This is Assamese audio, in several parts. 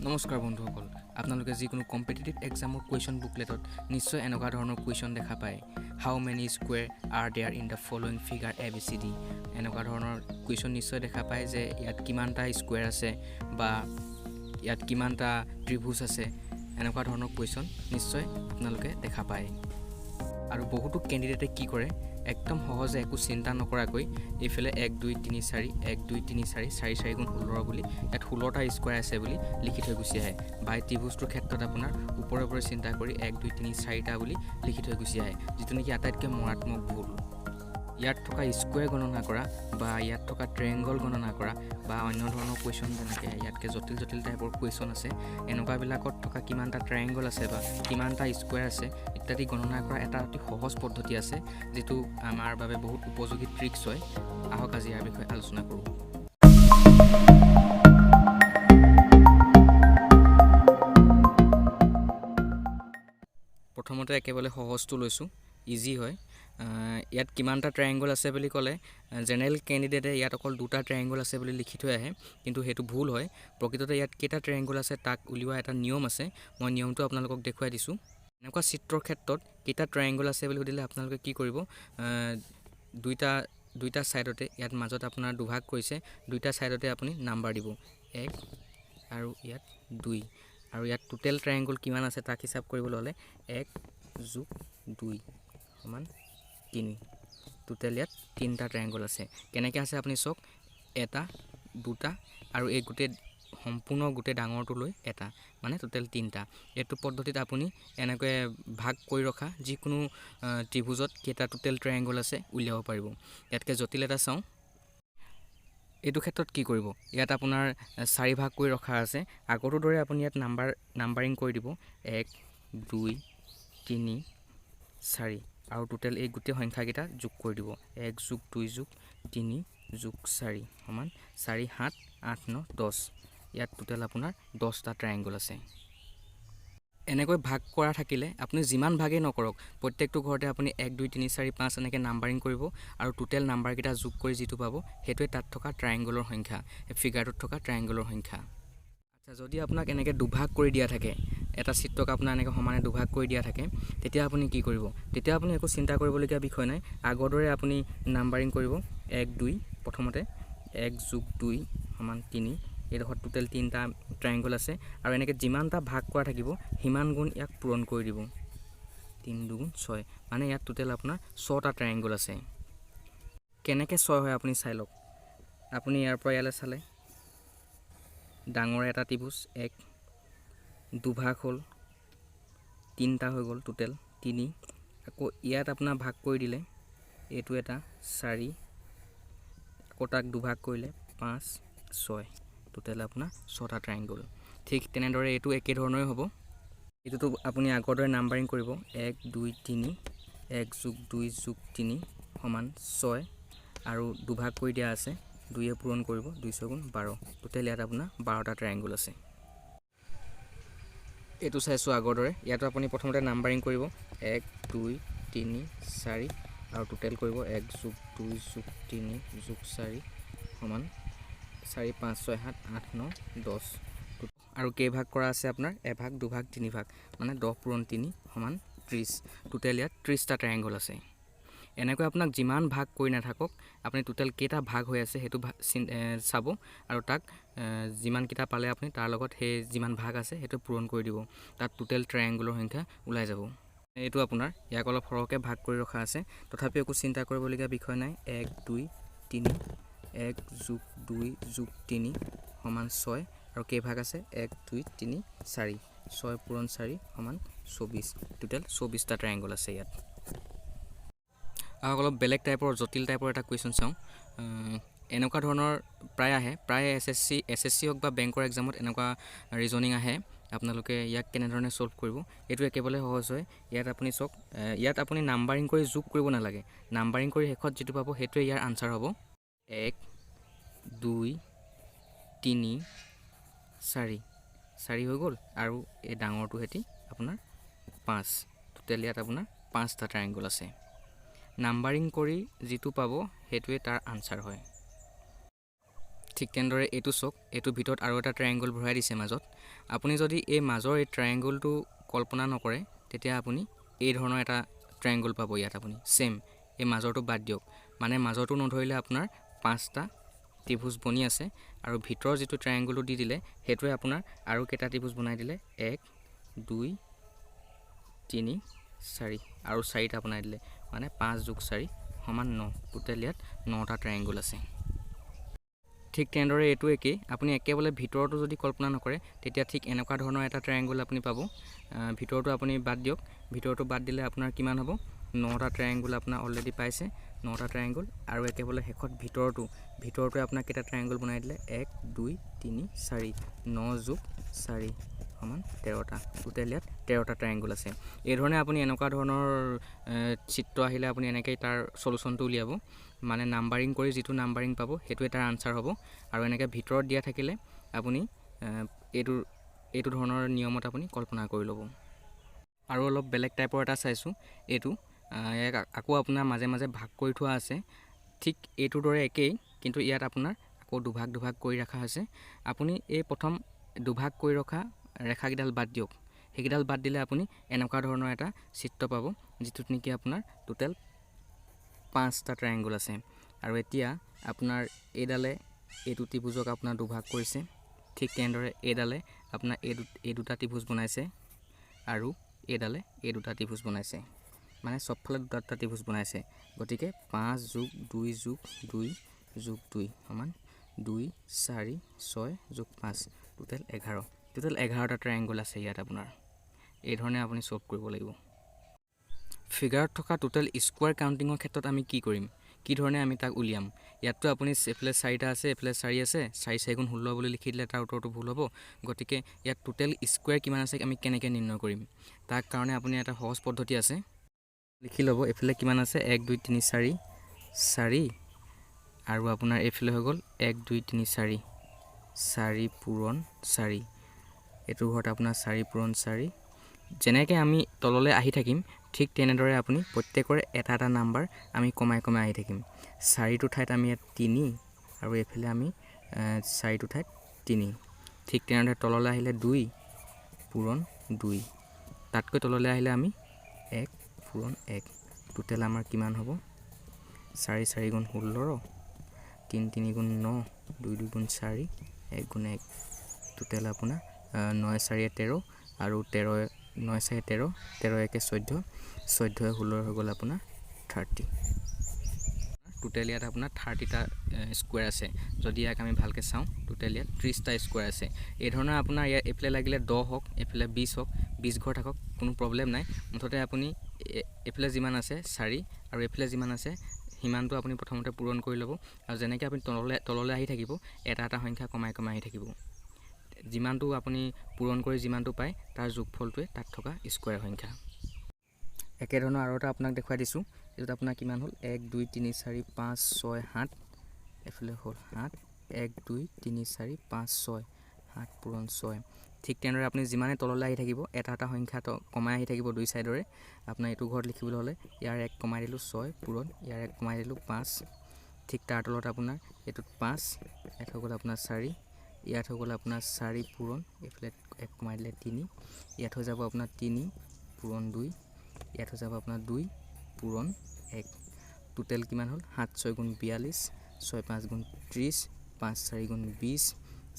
নমস্কাৰ বন্ধুসকল, আপোনালোকে যিকোনো কম্পিটিটিভ এক্সামৰ কুৱেশ্যন বুকলেটত নিশ্চয় এনেকুৱা ধৰণৰ কুৱেশ্যন দেখা পায়, "How many square are there in the following figure A B C D?" এনেকুৱা ধৰণৰ কুৱেশ্যন নিশ্চয় দেখা পায় যে ইয়াত কিমানটা স্কুৱেৰ আছে বা ইয়াত কিমানটা ত্ৰিভুজ আছে। এনেকুৱা ধৰণৰ কুৱেশ্যন নিশ্চয় আপোনালোকে দেখা পায়। আৰু বহুতো কেণ্ডিডেটে কি কৰে, একদম সহজে একো চিন্তা নকৰাকৈ এইফালে 1 2 3 4, 1 2 3 4, 4 4 গুণ 16 বুলি ইয়াত 16টা স্কুৱেৰ আছে বুলি লিখি থৈ গুচি আহে। বা এই ত্ৰিভুজটোৰ ক্ষেত্ৰত আপোনাৰ ওপৰে ওপৰে চিন্তা কৰি 1 2 3 4টা বুলি লিখি থৈ গুচি আহে, যিটো নেকি আটাইতকৈ মাৰাত্মক ভুল। ইয়াত থকা স্কুৱেৰ গণনা কৰা বা ইয়াত থকা ট্ৰেংগল গণনা কৰা বা অন্য ধৰণৰ কুৱেশ্যন, যেনেকৈ ইয়াতকৈ জটিল জটিল টাইপৰ কুৱেশ্যন আছে, এনেকুৱাবিলাকত থকা কিমানটা ট্ৰায়েংগল আছে বা কিমানটা স্কুৱেৰ আছে ইত্যাদি গণনা কৰা এটা অতি সহজ পদ্ধতি আছে, যিটো আমাৰ বাবে বহুত উপযোগী ট্ৰিক্স হয়। আহক, আজি ইয়াৰ বিষয়ে আলোচনা কৰোঁ। প্ৰথমতে একেবাৰে সহজটো লৈছোঁ, ইজি হয়। ইয়াত কিমানটা ট্ৰায়েংগল আছে বুলি ক'লে জেনেৰেল কেণ্ডিডেটে ইয়াত অকল দুটা ট্ৰায়েংগল আছে বুলি লিখি থৈ আহে, কিন্তু সেইটো ভুল হয়। প্ৰকৃততে ইয়াত কেইটা ট্ৰায়েংগল আছে তাক উলিওৱা এটা নিয়ম আছে। মই নিয়মটো আপোনালোকক দেখুৱাই দিছোঁ। এনেকুৱা চিত্ৰৰ ক্ষেত্ৰত কেইটা ট্ৰায়েংগল আছে বুলি সুধিলে আপোনালোকে কি কৰিব? দুইটা দুইটা ছাইডতে, ইয়াত মাজত আপোনাৰ দুভাগ কৰিছে, দুইটা ছাইডতে আপুনি নাম্বাৰ দিব, 1 আৰু ইয়াত 2। আৰু ইয়াত টোটেল ট্ৰায়েংগল কিমান আছে তাক হিচাপ কৰিবলৈ হ'লে 1 যোগ 2 সমান 3। টোটেল ইয়াত তিনিটা ট্ৰায়েংগল আছে। কেনেকৈ আছে আপুনি চাওক, এটা, দুটা আৰু এই গোটেই সম্পূৰ্ণ গোটেই ডাঙৰটো লৈ এটা, মানে টোটেল তিনিটা। এইটো পদ্ধতিত আপুনি এনেকৈ ভাগ কৰি ৰখা যিকোনো ত্ৰিভুজত কেইটা টোটেল ট্ৰায়েংগল আছে উলিয়াব পাৰিব। ইয়াতকৈ জটিল এটা চাওঁ। এইটো ক্ষেত্ৰত কি কৰিব? ইয়াত আপোনাৰ চাৰি ভাগ কৰি ৰখা আছে। আগৰটোৰ দৰে আপুনি ইয়াত নাম্বাৰিং কৰি দিব, 1 2 3 4 আৰু টোটেল এই গোটেই সংখ্যাকেইটা যোগ কৰি দিব। 1 যোগ 2 যোগ 3 যোগ 4 সমান 4, 7, 8, 9, 10। ইয়াত টোটেল আপোনাৰ 10টা ট্ৰায়েংগল আছে। এনেকৈ ভাগ কৰা থাকিলে আপুনি যিমান ভাগেই নকৰক, প্ৰত্যেকটো ঘৰতে আপুনি 1 2 3 4 5 এনেকৈ নাম্বাৰিং কৰিব আৰু টোটেল নাম্বাৰকেইটা যোগ কৰি যিটো পাব, সেইটোৱে তাত থকা ট্ৰায়েংগলৰ সংখ্যা, এই ফিগাৰটোত থকা ট্ৰায়েংগলৰ সংখ্যা। আচ্ছা, যদি আপোনাক এনেকৈ দুভাগ কৰি দিয়া থাকে, এটা চিত্ৰক আপোনাৰ এনেকৈ সমানে দুভাগ কৰি দিয়া থাকে, তেতিয়া আপুনি কি কৰিব? তেতিয়া আপুনি একো চিন্তা কৰিবলগীয়া বিষয় নাই। আগৰ দৰে আপুনি নাম্বাৰিং কৰিব, 1 2। প্ৰথমতে 1 যোগ 2 সমান 3। এইডোখৰত টোটেল তিনিটা ট্ৰায়েংগল আছে। আৰু এনেকৈ যিমানটা ভাগ কৰা থাকিব, সিমান গুণ ইয়াক পূৰণ কৰি দিব। 3 দুগুণ 6, মানে ইয়াত টোটেল আপোনাৰ ছটা ট্ৰায়েংগল আছে। কেনেকৈ 6 হয় আপুনি চাই লওক। আপুনি ইয়াৰ পৰা ইয়ালৈ চালে ডাঙৰ এটা ত্ৰিভুজ এক, দুভাগ হ'ল, তিনিটা হৈ গ'ল, টোটেল 3। আকৌ ইয়াত আপোনাৰ ভাগ কৰি দিলে এইটো এটা 4, আকৌ তাক দুভাগ কৰিলে 5, 6, টোটেল আপোনাৰ ছটা ট্ৰায়েংগল। ঠিক তেনেদৰে এইটো একেধৰণৰে হ'ব। এইটোতো আপুনি আগৰ দৰে নাম্বাৰিং কৰিব, 1 2 3, 1 যোগ 2 যোগ 3 সমান 6 আৰু দুভাগ কৰি দিয়া আছে, দুয়ে পূৰণ কৰিব, 2 ছয় গুণ 12। টোটেল ইয়াত আপোনাৰ 12টা ট্ৰায়েংগল আছে। এইটো চাইছোঁ, আগৰ দৰে ইয়াতো আপুনি প্ৰথমতে নাম্বাৰিং কৰিব, 1 2 3 4 আৰু টোটেল কৰিব, 1 যোগ 2 যোগ 3 যোগ 4 সমান 4, 5, 6, 7, 8, 9, 10। আৰু কেইভাগ কৰা আছে আপোনাৰ? এভাগ, দুভাগ, তিনিভাগ, মানে 10 পূৰণ 3 সমান 30। টোটেল ইয়াত 30টা ট্ৰায়েংগল আছে। এনেকৈ আপোনাক যিমান ভাগ কৰি নাথাকক, আপুনি টোটেল কেইটা ভাগ হৈ আছে সেইটো চাব আৰু তাক যিমানকেইটা পালে আপুনি তাৰ লগত সেই যিমান ভাগ আছে সেইটো পূৰণ কৰি দিব। তাত টোটেল ট্ৰায়েংগলৰ সংখ্যা ওলাই যাব। এইটো আপোনাৰ ইয়াক অলপ সৰহকৈ ভাগ কৰি ৰখা আছে, তথাপিও একো চিন্তা কৰিবলগীয়া বিষয় নাই। 1 2 3, 1 যোগ 2 যোগ 3 সমান 6 আৰু কেইভাগ আছে? 1 2 3 4, 6 পূৰণ 4 সমান 24। টোটেল 24টা ট্ৰায়েংগল আছে ইয়াত। আহক, অলপ বেলেগ টাইপৰ, জটিল টাইপৰ এটা কুৱেশ্যন চাওঁ। এনেকুৱা ধৰণৰ প্ৰায় আহে, প্ৰায় এছ এছ চি হওক বা বেংকৰ এক্সামত এনেকুৱা ৰিজনিং আহে। আপোনালোকে ইয়াক কেনেধৰণে ছল্ভ কৰিব? এইটো একেবাৰে সহজ হয়। ইয়াত আপুনি চাওক, ইয়াত আপুনি নাম্বাৰিং কৰি যোগ কৰিব নালাগে। নাম্বাৰিং কৰি শেষত যিটো পাব, সেইটোৱে ইয়াৰ আনচাৰ হ'ব। 1 2 3 4, 4 হৈ গ'ল আৰু এই ডাঙৰটো সেতি আপোনাৰ 5। টোটেল ইয়াত আপোনাৰ পাঁচটা ট্ৰায়েংগল আছে। নাম্বাৰিং কৰি যিটো পাব, সেইটোৱে তাৰ আনচাৰ হয়। ঠিক তেনেদৰে এইটো চাওক, এইটোৰ ভিতৰত আৰু এটা ট্ৰায়েংগল ভৰাই দিছে মাজত। আপুনি যদি এই মাজৰ এই ট্ৰায়েংগলটো কল্পনা নকৰে, তেতিয়া আপুনি এই ধৰণৰ এটা ট্ৰায়েংগল পাব। ইয়াত আপুনি ছেইম এই মাজৰটো বাদ দিয়ক, মানে মাজৰটো নধৰিলে আপোনাৰ 5টা ত্ৰিভুজ বনি আছে, আৰু ভিতৰৰ যিটো ট্ৰায়েংগলটো দি দিলে সেইটোৱে আপোনাৰ আৰু কেইটা ত্ৰিভুজ বনাই দিলে, 1 2 3 4, আৰু 4টা বনাই দিলে, মানে 5 যোগ 4 সমান 9। টোটেল ইয়াত 9টা ট্ৰায়েংগল আছে। ঠিক তেনেদৰে এইটো একেই, আপুনি একেবাৰে ভিতৰতো যদি কল্পনা নকৰে, তেতিয়া ঠিক এনেকুৱা ধৰণৰ এটা ট্ৰায়েংগল আপুনি পাব। ভিতৰটো আপুনি বাদ দিয়ক, ভিতৰটো বাদ দিলে আপোনাৰ কিমান হ'ব, 9টা ট্ৰায়েংগল আপোনাৰ অলৰেডি পাইছে, 9টা ট্ৰায়েংগল। আৰু একেবাৰে শেষত ভিতৰটোৱে আপোনাক কেইটা ট্ৰায়েংগল বনাই দিলে, 1 2 3 4, 9 যোগ 4 সমান 13টা। টোটেল ইয়াত 13টা ট্ৰায়েংগল আছে। এই ধৰণে আপুনি এনেকুৱা ধৰণৰ চিত্ৰ আহিলে আপুনি এনেকেই তাৰ চলুশ্যনটো উলিয়াব, মানে নাম্বাৰিং কৰি যিটো নাম্বাৰিং পাব সেইটোৱে তাৰ আনচাৰ হ'ব। আৰু এনেকৈ ভিতৰত দিয়া থাকিলে আপুনি এইটো ধৰণৰ নিয়মত আপুনি কল্পনা কৰি ল'ব। আৰু অলপ বেলেগ টাইপৰ এটা চাইছোঁ, এইটো ইয়াক আকৌ আপোনাৰ মাজে মাজে ভাগ কৰি থোৱা আছে, ঠিক এইটোৰ দৰে একেই, কিন্তু ইয়াত আপোনাৰ আকৌ দুভাগ দুভাগ কৰি ৰখা হৈছে। আপুনি এই প্ৰথম দুভাগ কৰি ৰখা ৰেখাকেইডাল বাদ দিয়ক, সেইকেইডাল বাদ দিলে আপুনি এনেকুৱা ধৰণৰ এটা চিত্ৰ পাব, যিটোত নেকি আপোনাৰ টোটেল 5টা ট্ৰায়েংগল আছে। আৰু এতিয়া আপোনাৰ এইডালে এইটো ত্ৰিভুজক আপোনাৰ দুভাগ কৰিছে, ঠিক তেনেদৰে এইডালে আপোনাৰ এই দুটা ত্ৰিভুজ বনাইছে, আৰু এইডালে এই দুটা ত্ৰিভুজ বনাইছে, মানে চবফালে দুটা দুটা ত্ৰিভুজ বনাইছে। গতিকে 5 যোগ 2 যোগ 2 যোগ 2 সমান 2 4 6 যোগ 5, টোটেল 11। টোটেল 11টা ট্ৰায়েংগল আছে ইয়াত আপোনাৰ। এই ধৰণে আপুনি ছল্ভ কৰিব লাগিব। ফিগাৰত থকা টোটেল স্কুৱাৰ কাউণ্টিঙৰ ক্ষেত্ৰত আমি কি কৰিম, কি ধৰণে আমি তাক উলিয়াম? ইয়াততো আপুনি এইফালে 4টা আছে, এইফালে 4 আছে, 4 4 গুণ 16 বুলি লিখি দিলে তাৰ উত্তৰটো ভুল হ'ব। গতিকে ইয়াত টোটেল স্কুৱেৰ কিমান আছে আমি কেনেকৈ নিৰ্ণয় কৰিম, তাৰ কাৰণে আপুনি এটা সহজ পদ্ধতি আছে, লিখি ল'ব। এইফালে কিমান আছে, 1 2 3 4 4, আৰু আপোনাৰ এইফালে হৈ গ'ল 1 2 3 4, 4 পূৰণ 4, এইটো ঘৰত আপোনাৰ 4 পূৰণ 4। যেনেকৈ আমি তললৈ আহি থাকিম, ঠিক তেনেদৰে আপুনি প্ৰত্যেকৰে এটা এটা নাম্বাৰ আমি কমাই কমাই আহি থাকিম। 4টো ঠাইত আমি ইয়াত 3, আৰু এইফালে আমি 4টো ঠাইত 3। ঠিক তেনেদৰে তললৈ আহিলে 2 পূৰণ 2, তাতকৈ তললৈ আহিলে আমি 1 পূৰণ 1। টোটেল আমাৰ কিমান হ'ব, 4 4 গুণ 16, 3 3 গুণ 9, 2 2 গুণ 4, 1 গুণ 1। টোটেল আপোনাৰ 9 4 13, আৰু 13 9 4 13, 13 1 14, 14 16 হৈ গ'ল আপোনাৰ 30। টোটেল ইয়াত আপোনাৰ 30টা স্কুৱেৰ আছে। যদি ইয়াক আমি ভালকৈ চাওঁ, টোটেল ইয়াত 30টা স্কুৱেৰ আছে। এই ধৰণৰ আপোনাৰ ইয়াত এইফালে লাগিলে 10 হওক, এইফালে 20 হওক, 20 ঘৰ থাকক, কোনো প্ৰব্লেম নাই। মুঠতে আপুনি এইফালে যিমান আছে 4 আৰু এইফালে যিমান আছে সিমানটো আপুনি প্ৰথমতে পূৰণ কৰি ল'ব। আৰু যেনেকৈ আপুনি তললৈ আহি থাকিব, এটা এটা সংখ্যা কমাই কমাই আহি থাকিব। যিমানটো আপুনি পূৰণ কৰি যিমানটো পায় তাৰ যোগফলটোৱে তাত থকা স্কুৱেৰ সংখ্যা। একেধৰণৰ আৰু এটা আপোনাক দেখুৱাই দিছোঁ। এইটোত আপোনাৰ কিমান হ'ল, 1 2 3 4 5 6 7, এইফালে হ'ল 7, 1 2 3 4 5 6, 7 পূৰণ 6। ঠিক তেনেদৰে আপুনি যিমানে তললৈ আহি থাকিব, এটা এটা সংখ্যা কমাই আহি থাকিব দুই ছাইডৰে। আপোনাৰ এইটো ঘৰত লিখিবলৈ হ'লে ইয়াৰ 1 কমাই দিলোঁ 6 পূৰণ, ইয়াৰ 1 কমাই দিলোঁ 5। ঠিক তাৰ তলত আপোনাৰ এইটোত 5, ইয়াত হৈ গ'ল আপোনাৰ 4, ইয়াত হৈ গ'ল আপোনাৰ 4 পূৰণ, এইফালে 1 কমাই দিলে 3, ইয়াত হৈ যাব আপোনাৰ 3 পূৰণ 2, ইয়াত হৈ যাব আপোনাৰ 2 পূৰণ 1। টোটেল কিমান হ'ল, 7 6 গুণ 42, 6 5 গুণ 30, 5 4 গুণ 20,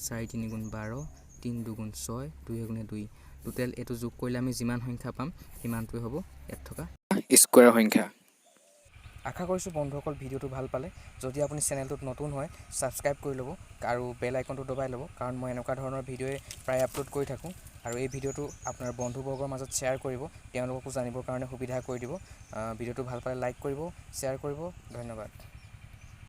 4 3 গুণ 12, 3 2 গুণ 6, 2 গুণে 2। টোটেল এইটো যোগ কৰিলে আমি যিমান সংখ্যা পাম সিমানটোৱে হ'ব ইয়াত থকা স্কুৱেৰ সংখ্যা। আশা কৰিছোঁ বন্ধুসকল ভিডিঅ'টো ভাল পালে। যদি আপুনি চেনেলটোত নতুন হয়, ছাবস্ক্ৰাইব কৰি ল'ব আৰু বেল আইকনটো দবাই ল'ব, কাৰণ মই এনেকুৱা ধৰণৰ ভিডিঅ'ই প্ৰায় আপলোড কৰি থাকোঁ। আৰু এই ভিডিঅ'টো আপোনাৰ বন্ধুবৰ্গৰ মাজত শ্বেয়াৰ কৰিব, তেওঁলোককো জানিবৰ কাৰণে সুবিধা কৰি দিব। ভিডিঅ'টো ভাল পালে লাইক কৰিব, শ্বেয়াৰ কৰিব। ধন্যবাদ।